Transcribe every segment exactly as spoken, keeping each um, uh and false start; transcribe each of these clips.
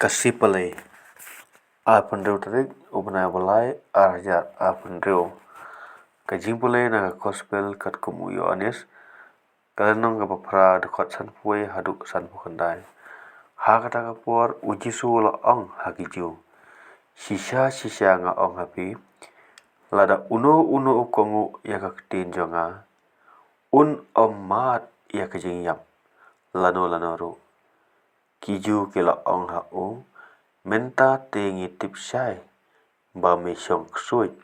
Ka Sipalei, arphew hynriew tarik u bnai ba lai, ar hajar arphew hynriew. Ka jingpule na ka Gospel katkum u Ïoannis, ka lynnong kaba phra, dkhot sanphew haduh sanphew khyndai. Ha kata ka por u Jisu u la ong ha ki Jiw, shisha shisha nga ong ha phi, lada uno uno u kohnguh ïa ka ktien jong nga, un ym mad ïa ka jingïap lano lano ruh. Ki Jiw ki la ong ha u, mynta te ngi tip shai ba me shong ksuid.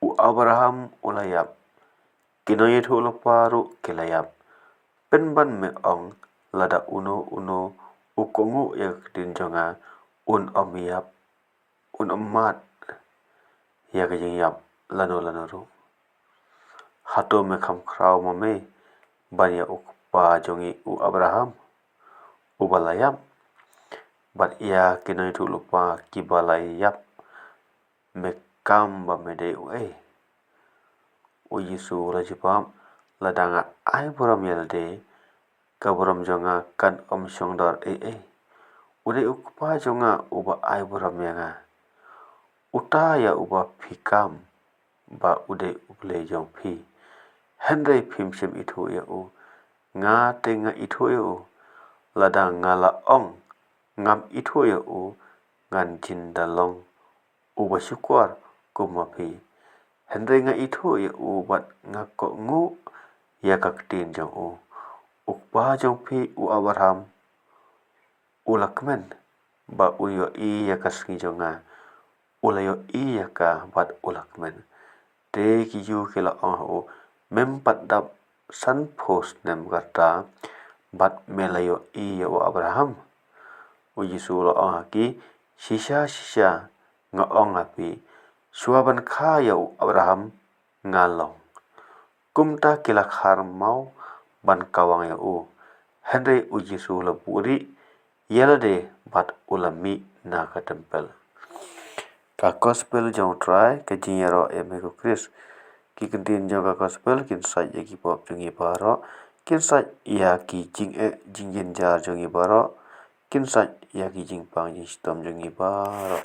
U Abraham u la ïap, ki nongïathuhlypa ruh ki la ïap. Pynban me ong, lada uno uno u kohnguh ïa ka ktien jong nga, un ym ïap, un ym mad ïa ka jingïap lano lano ruh. Hato me kham khraw ma me ban ïa u kpa jong ngi u Abraham, uba la ïap? Bad ïa ki nongïathuhlypa kiba la ïap, me kam ba me dei uei? U Jisu u la jubab, lada nga ai burom ïa lade, ka burom jong nga kan ym shongdor ei ei. U dei u Kpa jong nga uba ai burom ïa nga. Uta ïa uba phi kam ba u dei U Blei jong phi. Hynrei phim shym ithuh ïa u. Nga te nga ithuh ïa u. Lada nga la ong ngam ithuh ïa u, ngan jin da long uba shukor kum ma phi. Hynrei nga ithuh ïa u bad nga kohnguh ïa ka ktien jong u. U kpa jong phi u Abraham u la kmen ba un ïohi ïa ka sngi jong nga. U la ïohi ïa ka bad u la kmen. Te ki Jiw ki la ong ha u, mem pat dap sanphew snem ka rta bad me la ïohi ïa u Abraham? U Jisu u la ong ha ki, shisha shisha nga ong ha phi, shuwa ban kha ïa u Abraham nga long. Kumta ki la khar maw ban kawang ïa u. Hynrei u Jisu u la buhrieh ïa lade bad u la mih na ka templ. Ka Gospel jong U Trai, ka jingïaroh ïa me ko Khrist. Ki ktien jong ka Gospel kin sait ïa ki pop jong ngi baroh, kin sait ïa ki jingeh jingjynjar jong ngi baroh, kin sait ïa ki jingpang jingshitom jong ngi baroh.